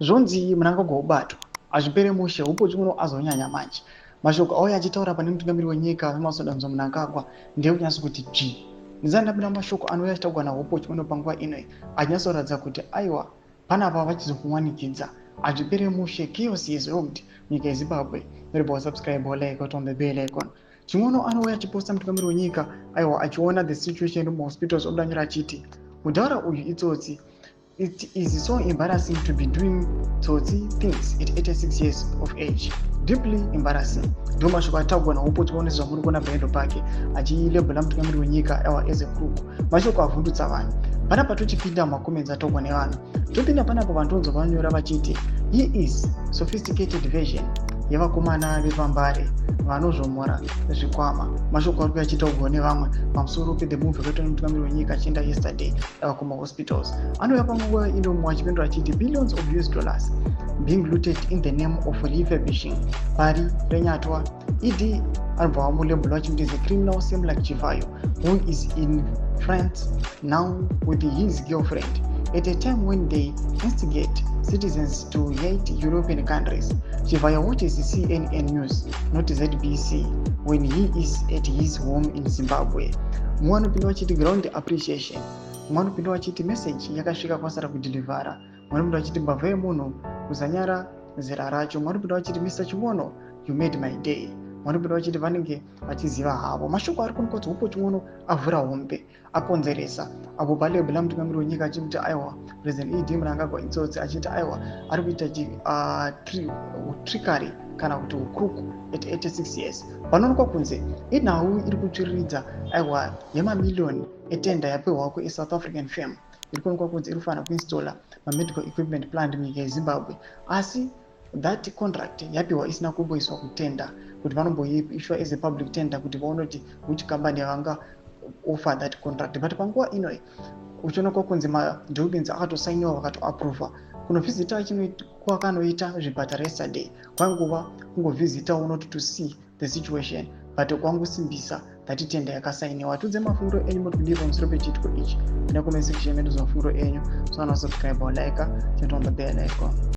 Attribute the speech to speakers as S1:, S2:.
S1: Zvonzi Mnangagwa ubatwa, hazvipere mushe. Upo Chin'ono azonyanya manje. Mashoko auya achitaura pane mutungamiri wenyika, VaEmmerson Dambudzo Mnangagwa, ndeyekunyatso kuti dzvi. Ndisati ndapinda mumashoko anouya achitaurwa naHope Chin'ono panguva ino, achinyatsoratidza kuti aiwa, panapa vachizokuwanikidza, hazvipere mushe. Chaos is rocked nyika yeZimbabwe. Noreba wasubscribe, like, on the bell icon. Chin'ono anouya achiposta mutungamiri wenyika, aiwa, achiona the situation mumahospitals, obudanyura achiti mudhara uyu itsotsi. "It is so embarrassing to be doing tsotsi things at 86 years of age. Deeply embarrassing." Ndo mashoko ataurwa naHope Chin'ono, zvamuri kuona paendo pake achilabela mutungamiri wenyika, aiwa, as a crook. Mashoko avhundutsa vanhu. Panapa tochipinda mumacomments ataurwa nevanhu. Topinda panapa, vanhu tonzwa vanyora vachiti, "He is sophisticated version yevakomana vepambare vanozvomora zvikwama." Mashoko ari kuachitaurwa nevamwe pamusoro pethe move yakaitwa nemutungamiri wenyika achienda yesterday kumahospitals. Anouya panguva ino mumwe achipindura achiti, "Billions of US dollars being looted in the name of refurbishing Parirenyatwa. ED anobva vamulabela achimuti is a criminal, same like Chivayo, who is in France now with his girlfriend at a time when they instigate citizens to hate European countries. Chivayo watches CNN News, not ZBC, when he is at his home in Zimbabwe." Mumwe anopinda vachiti, "Ground appreciation." Mumwe anopinda vachiti, "Message yakasvika, kwasara kudeliver." Mumwe anopinda vachiti, "Mbavha yemunhu, kuzanyara zera racho." Mumwe anopinda vachiti, "Mr Chin'ono, you made my day." Mumwe anopinda vachiti, "Vanenge vachiziva havo." Mashoko ari kuonekwa kuti Hope Chin'ono avhura hombe, akonzeresa apo palabela mutungamiri wenyika achimuti aiwa, President ED Mnangagwa itsotsi, achiti aiwa, ari kuita trickery kana kuti ucrook at 86 years. Panoonekwa kunze inhau iri kutsviriridza, aiwa, yemamiliyoni etender yapiwa kuSouth African firm iri kuonekwa kunzi iri kufanira kuinstalla mamedical equipment plant munyika yeZimbabwe, asi that contract yapiwa isina kumboiswa kutender, kuti vanomboiswa as a public tender kuti vaone kuti which company yavanga offer that contract. But panguva inoi uchionekwa kunzi madocuments akatosainiwa, vakatoapprova. Kunovhizita kwakanoita zvipatara yesterday kwaingova kungovhizitawo, not to see the situation, but kwangosimbisa that tender yakasainiwa. Tudze mafungiro enyu, muri kudii pamusoro pechiitiko ichi? Ina comment section medu mafungiro enyu. So, subscribe, like, turn on the bell icon.